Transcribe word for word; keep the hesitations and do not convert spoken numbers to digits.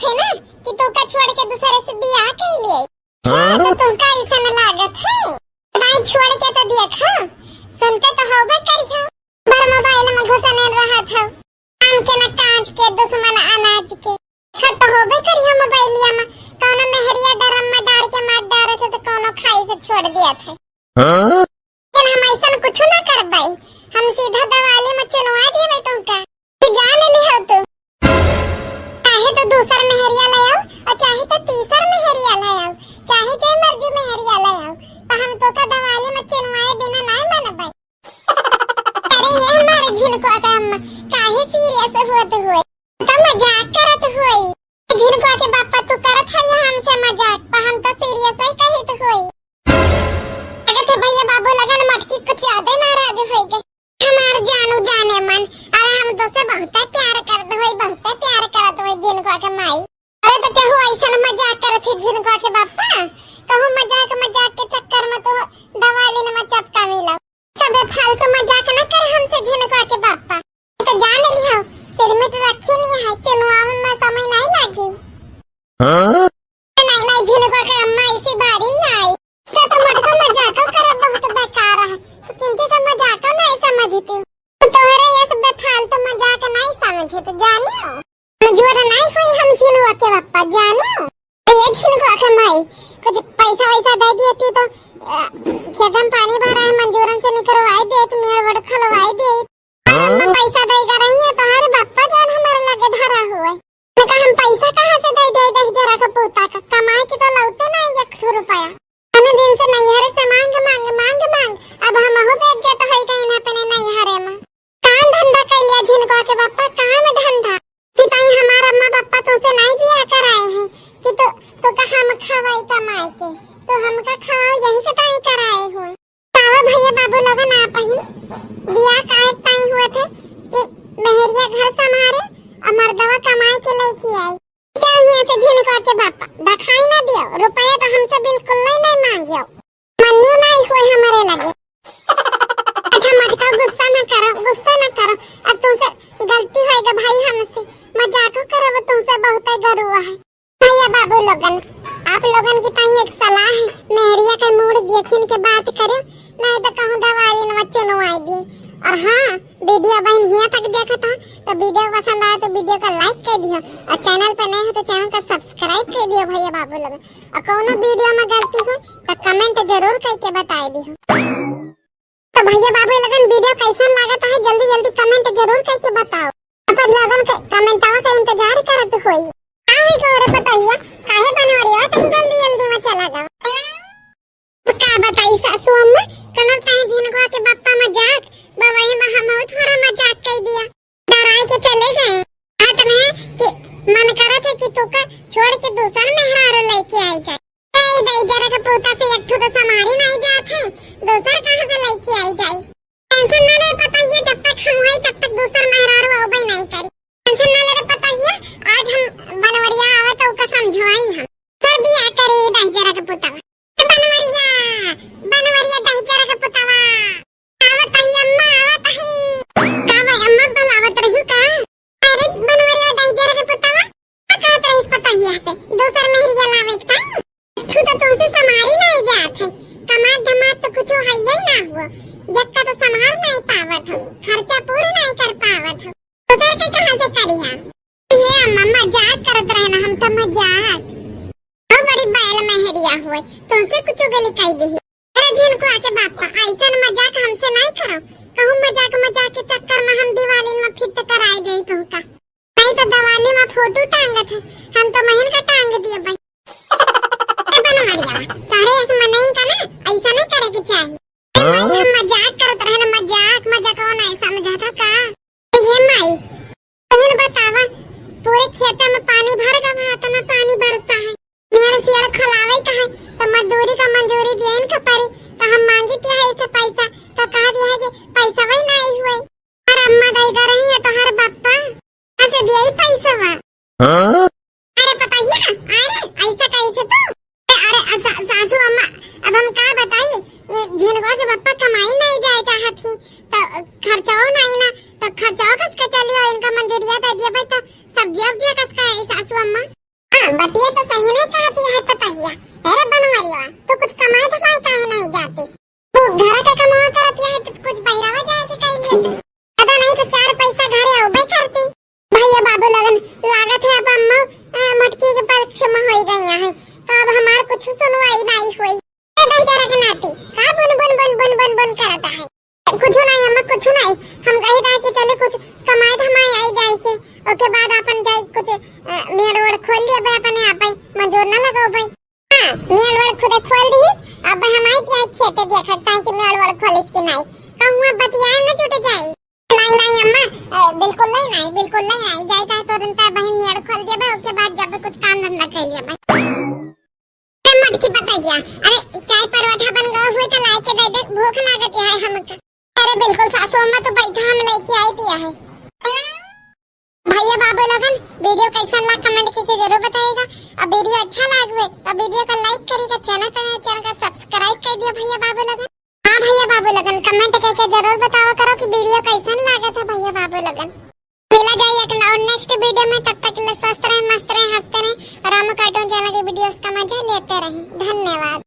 है ना, कि तोका छोड़ के दूसरे से बियाह कर लिए। हाँ? तो तुमका ऐसा न लागत है? भाई छोड़ के तो देखा, सुनते तो होबे करियो। बार मोबाइल में घुसने रहत हो, आम के न कांच के, दुश्मन अनाज के। खा तो होबे करियो मोबाइलिया में, कौनो मेहरिया ड्रम में डार के मार डारत है तो कौनो खाई से छोड़ दिया था। हाँ? लेकिन हम ऐसन कुछ ना करबै, हम सीधा दिवाली में चुनवा देबै तुमका। कि जान लिहो तू, चाहे तो दूसर मेहरिया ले आओ और चाहे तो तीसर मेहरिया ले आओ, चाहे जे मर्जी मेहरिया ले आओ, तो हम तोका दिवाली में चुनवाए बिना ना मनबै। अरे ये हमारे झिनकुआ के अम्मा, काहे सीरियस होत हुए? तो मजाक करत हुए। झिनकुआ के बापा, तू करत है ये हमसे मजाक, पर हम तो सीरियस ही कहित हुए। अगर थे भैया बाबू लगन मटकी कुछ ज्यादा नाराज होई गए। हमार जानू जाने मन, अरे हम तो से बहुते प्यार करत होई, बहुते प्यार करत होई झिनकुआ के माई। अरे तो केहू ऐसन मजाक करत है झिनकुआ के बापा, कहूँ मजाक मजाक के चक्कर में तो दिवाली में चपका मिला। सबे फालतू मजाक न कर हमसे झिनकुआ के बापा। तो जान लिहो, सिरमिट रखी नहीं है, चुनवावे में समय नहीं लागी। हाँ? नहीं, नहीं, झिनकुआ के अम्मा ऐसी बारी नहीं। तो, तो मटको मजाक करब बहुत बेकार है। तो किंतु तो मजाक नहीं समझती। तोहरे ये सब बेफालतू मजाक नहीं समझे, तो जानियो। मंजूर नहीं हुई हम झिनकुआ के बापा, जानियो। तो ये झिनकुआ के माई, कुछ पैसा वैसा दे दिए थी तो, अ, खेत में पानी भरा है, मजदूरन से निकरवाई दे, तो मेड़ वेड़ खोलवाई दे। अरे अम्मा, हाँ? पैसा देगा रही है, तुम्हारे बापा जान हमारे लगे धरा हुआ है। मैं कहा, हम पैसा कहाँ से दे दे दस जरा का पोता का, कमाए के तो लौटे ना एक ठो रुपया। इतने दिन से नैहरे से मांग, मांग, मांग, मांग, अब हम हो बेइज्जत होई गए ना अपने नैहरे में। काम धंधा कर लिया झिनकुआ के बापा, काम धंधा। कि ताई हमारा अम्मा बापा तुमसे नहीं बियाह कराए हैं कि तो, तो का हम खवाई कमाए के, तो हमका खवाओ यही के ताई कराए हो। तावा भैया बाबू लोगन आप ही बियाह काहे ताई हुए थे कि मेहरिया घर संभारे और मर्दवा कमाए के लेके आई। जाओ यहाँ से झिनकुआ के बापा, दिखाई ना दियो, रुपया तो हमसे बिल्कुल नहीं, नहीं मांगियो। मन्नू नहीं हुए हमारे लगे। अच्छा मटका गुस्सा ना करो, गुस्सा ना करो। अब तुमसे गलती होएगा भाई हमसे, मजाक करो, वो तुमसे बहुत ही गरुआ है। भैया बाबू लोगन, आप लोगन की ताई एक सलाह है, मेहरिया के मूड देखिन के बात करो, नहीं तो कहूँ दिवाली में चुनवाई दी। और हाँ, वीडियो बहन हियाँ तक देखा था, तो वीडियो पसंद आए तो वीडियो को लाइक कर दियो, और चैनल पे नए हो तो चैनल को सब्सक्राइब कर दियो भैया बाबू लोगन। और कौनो वीडियो में गलती हो तो कमेंट जरूर करके बताए दियो। तो भैया बाबू लोगन वीडियो कैसन लागत है, जल्दी जल्दी कमेंट जरूर करके बताओ। अपन लोगन के कमेंटवा का इंतजार करत होई। का है गौरे पतोहिया, काहे बनवरिया तुम जल्दी जल्दी में चला गवा? तो का बताई सासू अम्मा, कनर ताई झिनकुआ के बप्पा मजाक, बवाई में हम थोड़ा मजाक कर दिया। डराए के चले गए। कहत रहे कि मन करत है कि तोका छोड़ के दूसर मेहरारू लेके आई जाए। ए, दहिजरा के पूता से एक ठो तो संभारी नहीं जात है, दूसर कहाँ से लेके आई जाए? टेंशन ना ले पतोहिया, जब तक हम हई तब तक दूसर मेहरारू अउबे नहीं करी। टेंशन ना ले रे पतोहिया, आज हम बनवरिया आवे तो ओका समझवाई हम। सर बियाह करे दहिजरा के पुतवा। बनवरिया, बनवरिया दहिजरा के पुतवा। आवत ही अम्मा, आवत ही। का भाई अम्मा बुलावत रही का? अरे बनवरिया दहिजरा के पुतवा, का कहत रहीस पतोहिया से? दूसर मेहरिया लावे के ताई? ठू तो तुमसे संभारी नहीं जात है। कमात धमात तो कुछ है ही ना हुआ। यक्का तो संभार नहीं पावत हो, खर्चा पूरा नहीं कर पावत हो। दूसर के कहाँ से करिया? ये अम्मा मजाक करत रहे ना, हम तो मजाक। ओ बड़ी बैल मेहरिया हुए, तुमसे कुछ गली कह दी। अरे झिनकुआ के बापा, ऐसन मजाक हमसे नहीं करो। कहूँ मजाक मजाक के चक्कर में हम दिवाली में फिट कराए दे तुमका। नहीं तो दिवाली में फोटो टांगत है, हम तो महीन का टांग दिए भाई। ए बनवरिया, तारे ऐसे मनइन का ना, ऐसा नहीं करे के चाहिए। ए माई, हम मजाक करत रहे ना, मजाक, मजाक वो नहीं समझा था का? ए माई, तुम बतावा, पूरे खेत में पानी भर गवा, इतना पानी बरसा है। मेड़ सियाड़ खलावे का है, तो मजदूरी का मंजूरी देन का पड़ी, तो हम मांगी तिया है इसे पैसा, तो कहा दिया है कि पैसा वही नहीं हुए। और अम्मा दई का रही है तो हर बप्पा, ऐसे दिया ही पैसा वा। हाँ? अरे पतोहिया, अरे ऐसा कैसे तू? अरे, अरे, सा-, सासू अम्मा, अब हम का बताई, ये झिनकुआ के बप्पा कमाई नहीं जाए चाहत ही, तो खर्चाओ नहीं ना, तो खर्चाओ कस के चलियो, इनका मंजूरिया दे दिया भाई, तो सब्जिया उब्जिया कस का है सासू अम्मा? ओके बाद अपन जाई कुछ, अ, मेड़ वेड़ खोल लेबे अपने आप ही, मजूर ना लगउबे। हाँ, मेड़ वेड़ खुदे खोल दी। अब हम आई जाई खेते देखत ताई कि मेड़ वेड़ खोलिस कि नाई। कहूँ अब बतियाए न जुट जाई। नाई, नाई अम्मा, अ, बिल्कुल नाई, नाई, बिल्कुल नाई, नाई। जाई ताई तुरंत बहिन मेड़ खोल देबे, ओके बाद जब कुछ काम धंधा कर लेबे। अरे मटकी पतैया, अरे चाय परोठा बन गए हुए तो लाए के दे दे, भूख लागत है हमका। अरे बिल्कुल सासू अम्मा, तो बैठा, हम लेके आई दिया है। भैया बाबू लोगन, वीडियो कैसन लाग कमेंट करके जरूर बताइएगा। अब वीडियो अच्छा लाग हुए तो वीडियो का लाइक करिएगा, चैनल पर नए चैनल का सब्सक्राइब कर दिया भैया बाबू लोगन। हाँ भैया बाबू लोगन, कमेंट करके जरूर बतावा करो कि वीडियो कैसन लागत है भैया बाबू लोगन। मिला जाए एक और नेक्स्ट वीडियो में, तब तक के लिए स्वस्थ रहे, मस्त रहे, हंसते रहे और रामू कार्टून चैनल के वीडियोस का मजा लेते रहे। धन्यवाद।